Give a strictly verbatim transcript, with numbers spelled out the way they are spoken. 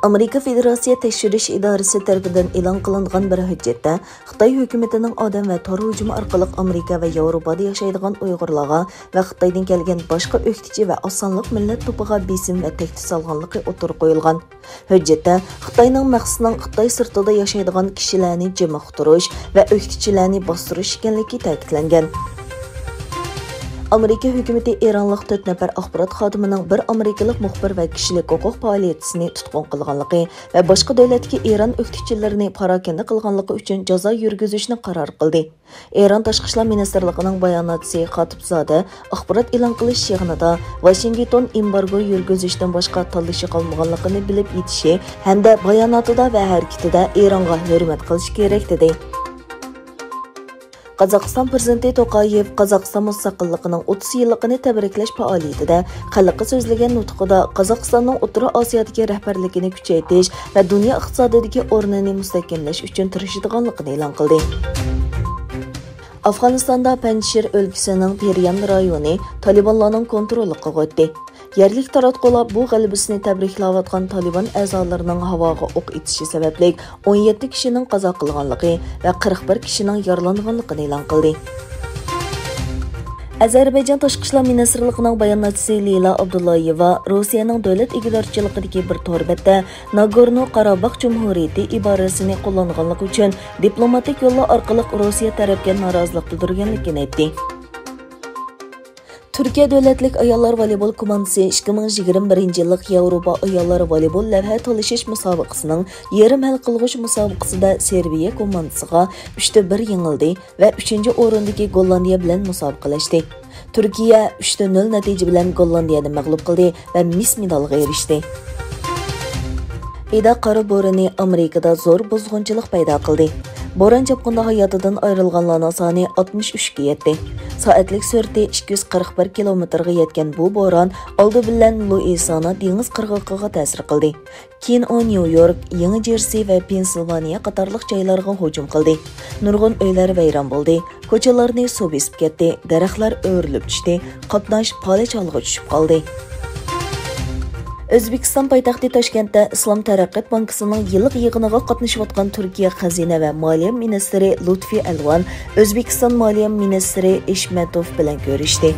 ئامېرىكا فېدېراتسىيە تەكشۈرۈش ئىدارىسى تەرىپىدىن ئېلان قىلىنغان بىر ھۆججەتتە، خىتاي ھۆكۈمىتىنىڭ ئادەم ۋە تور ھۇجۇمى ئارقىلىق ئامېرىكا ۋە ياۋروپادا ياشايدىغان ئۇيغۇرلارغا ۋە خىتايدىن كەلگەن باشقا ئۆكتىچى ۋە ئاز سانلىق مىللەت توپىغا بېسىم ۋە تەھدىت سالغانلىقى ئوتتۇرىغا قويۇلغان. ھۆججەتتە خىتاينىڭ مەقسىتىنىڭ خىتاي سىرتىدا ياشايدىغان كىشىلەرنى جىمىقتۇرۇش ۋە ئۆكتىچىلەرنى باستۇرۇش ئىكەنلىكى تەكىتلەنگەن. ئامېرىكا ھۆكۈمىتى ئىرانلىق تۆت نەپەر ئاخبارات خادىمىنىڭ بىر ئامېرىكىلىق مۇخبىر ۋە كىشىلىك ھوقۇق پائالىيەتچىسىنى تۇتقۇن قىلغانلىقى ۋە باشقا دۆلەتتىكى ئىران ئۆكتىچىلىرىنى پاراكەندە قىلغانلىقى ئۈچۈن جازا يۈرگۈزۈشنى قارار قىلدى. ئىران تاشقى ئىشلار مىنىستىرلىقىنىڭ باياناتچىسى خاتىپزادە ئاخبارات ئېلان قىلىش يىغىنىدا ۋاشىنگتون ئېمبارگو يۈرگۈزۈشتىن باشقا تاللىشى قالمىغانلىقىنى بىلىپ يېتىشى ھەمدە باياناتىدا ۋە ھەرىكىتىدە ئىرانغا ھۆرمەت قىلىش كېرەك، دېدى. قازاقىستان پىرېزىدېنتى توقايېۋ قازاقىستان مۇستەقىللىقىنىڭ ئوتتۇز يىللىقىنى تەبرىكلەش پائالىيىتىدە خەلققە سۆزلىگەن نۇتقىدا، قازاقىستاننىڭ ئوتتۇرا ئاسىيادىكى رەھبەرلىكىنى كۈچەيتىش ۋە دۇنيا ئىقتىسادىدىكى ئورنىنى مۇستەھكەملەش ئۈچۈن تىرىشىدىغانلىقىنى ئېلان قىلدى. ئافغانىستاندا پەنجشىر ئۆلكىسىنىڭ پېرىيان رايونى تالىبانلارنىڭ كونتروللۇقىغا ئۆتتى. يەرلىك تاراتقۇلار بۇ غەلىبىسىنى تەبرىكلەۋاتقان تالىبان ئەزالىرىنىڭ ھاۋاغا ئوق ئېتىشى سەۋەبلىك ئون يەتتە كىشىنىڭ قازا قىلغانلىقى ۋە قىرىق بىر كىشىنىڭ يارىلانغانلىقىنى ئېلان قىلدى. ئەزەربەيجان تاشقى ئىشلار مىنىستىرلىقىنىڭ باياناتچىسى لىلا ئابدۇللايېۋا روسىيەنىڭ دۆلەت ئىگىدارچىلىقىدىكى بىر تور بەتتە ناگورنو قاراباخ جۇمھۇرىيىتى ئىبارىسىنى قوللانغانلىقى ئۈچۈن دىپلوماتىك يوللار ئارقىلىق روسىيە تەرەپكە نارازىلىق بىلدۈرگەنلىكىنى ئېيتتى. تۈركىيە دۆلەتلىك ئاياللار ۋالىبول كوماندىسى ئىككى مىڭ يىگىرمە بىرىنچى يىللىق ياۋروپا ئاياللار ۋالىبول لەۋھە تالىشىش مۇسابىقىسىنىڭ يېرىم ھەل قىلغۇچ مۇسابىقىسىدە سېربىيە كوماندىسىغا ئۈچتە بىر يېڭىلدى ۋە ئۈچىنچى ئورۇندىكى گوللاندىيە بىلەن مۇسابىقىلەشتى. تۈركىيە ئۈچتە نۆل نەتىجە بىلەن گوللاندىيەنى مەغلۇپ قىلدى ۋە مىس مېدالغا ئېرىشتى. ئىدا قارا بورىنى ئامېرىكىدا زور بۇزغۇنچىلىق پەيدا قىلدى. بوران-چاپقۇندا ھاياتىدىن ئايرىلغانلارنىڭ سانى ئاتمىش ئۈچكە يەتتى. سائەتلىك سۈرئىتى ئىككى يۈز قىرىق بىر كىلومېتىرغا يەتكەن بۇ بوران ئالدى بىلەن لۇئىزىئانا دېڭىز قىرغىقىغا تەسىر قىلدى. كېيىن ئۇ نيۇ يورك، يېڭى جېرسى ۋە پېنسىلۋانىيە قاتارلىق جايلارغا ھۇجۇم قىلدى. نۇرغۇن ئۆيلەر ۋەيران بولدى. كوچىلارنى سۇ بېسىپ كەتتى، دەرەخلەر ئۆرۈلۈپ چۈشتى، قاتناش پالەچ ھالغا چۈشۈپ قالدى. ئۆزبېكىستان پايتەختى تاشكەنتتە ئىسلام تەرەققىيات بانكىسىنىڭ يىللىق يىغىنىغا قاتنىشىۋاتقان تۈركىيە خەزىنە ۋە مالىيە مىنىستىرى لۇتفى ئەلۋان ئۆزبېكىستان مالىيە مىنىستىرى ئىشمەتوف بىلەن كۆرۈشتى.